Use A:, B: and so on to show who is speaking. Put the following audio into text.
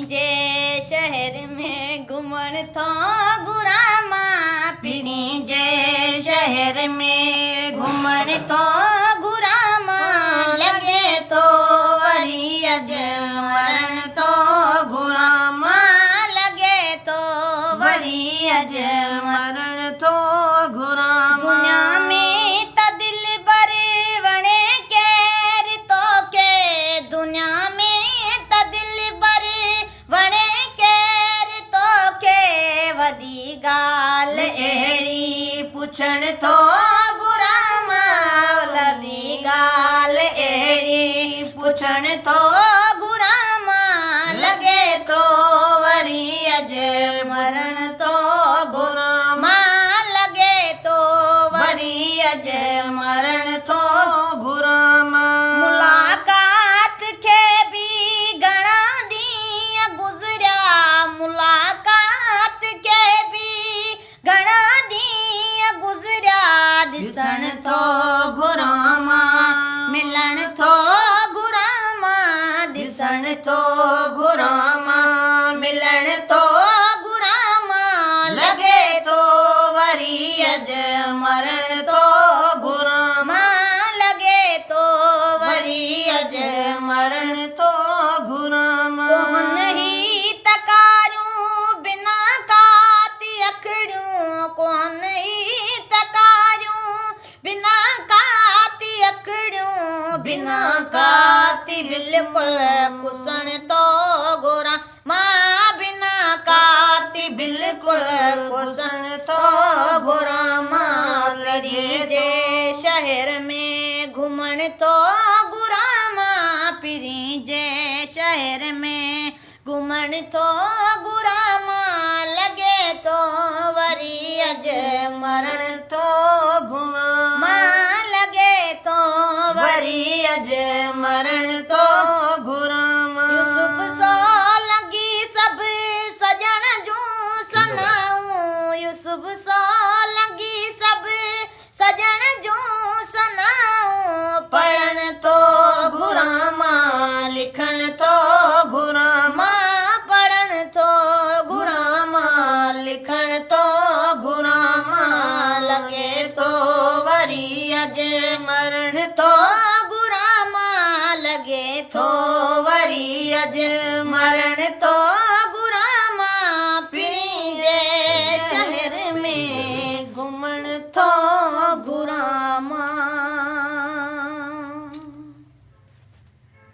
A: پرين جي شهر ۾ گهمڻ ٿو گهران مان. پرين جي شهر ۾ گهمڻ ٿو گهران مان. لڳي ٿو وري اڄ مرڻ ٿو گهران مان. لڳي ٿو وري اڄ مرڻ ٿو گهران مان. دنيا ۾ ته دلبر وڻي ڪير توکي. دنيا ۾ ته دلبر وڻي ڪير توکي. وڏي ڳالهه اهڙي پڇڻ ٿو گهران مان. وڏي ڳالهه اهڙي پڇڻ ٿو گهران مان. لڳي ٿو وري اڄ مرڻ ٿو گهران مان. لڳي ٿو وري اڄ مرڻ ٿو گهران مان. ملاقات کي به گهڻا ڏينهن گذريا. ملاقات کي به گهڻا ڏينهن گذريا. ڏسڻ ٿو گهران مان. ملڻ ٿو گهران مان. ڏسڻ ٿو گهران مان. ملڻ ٿو گهران مان. لڳي ٿو وري اڄ مرڻ ٿو گهران مان. لڳي ٿو وري اڄ مرڻ ٿو گهران مان. ڪونه هي تڪاريون بنا ڪاتي اکڙيون. ڪونه هي تڪاريون بنا ڪاتي اکڙيون. بنا ڪاتي بلڪل ڪسڻ ٿو گهران مان. بنا ڪاتي بلڪل ڪسڻ ٿو گهران مان. پرين جي شهر ۾ گهمڻ ٿو گهران مان. پرين جي شهر ۾ گهمڻ ٿو گهران مان. لڳي ٿو وري اڄ مرڻ ٿو گهران مان. لڳي ٿو وري اڄ مرڻ ٿو گهران مان. يوسف سولنگي سڀ سڄڻ جون ثنائون. يوسف سولنگي سڀ سڄڻ جون ثنائون. پڙهڻ ٿو گهران مان. لکڻ ٿو گهران مان. پڙهڻ ٿو گهران مان. لکڻ ٿو گهران مان. لڳي ٿو وري اڄ مرڻ ٿو گهران مان. لڳي ٿو وري اڄ.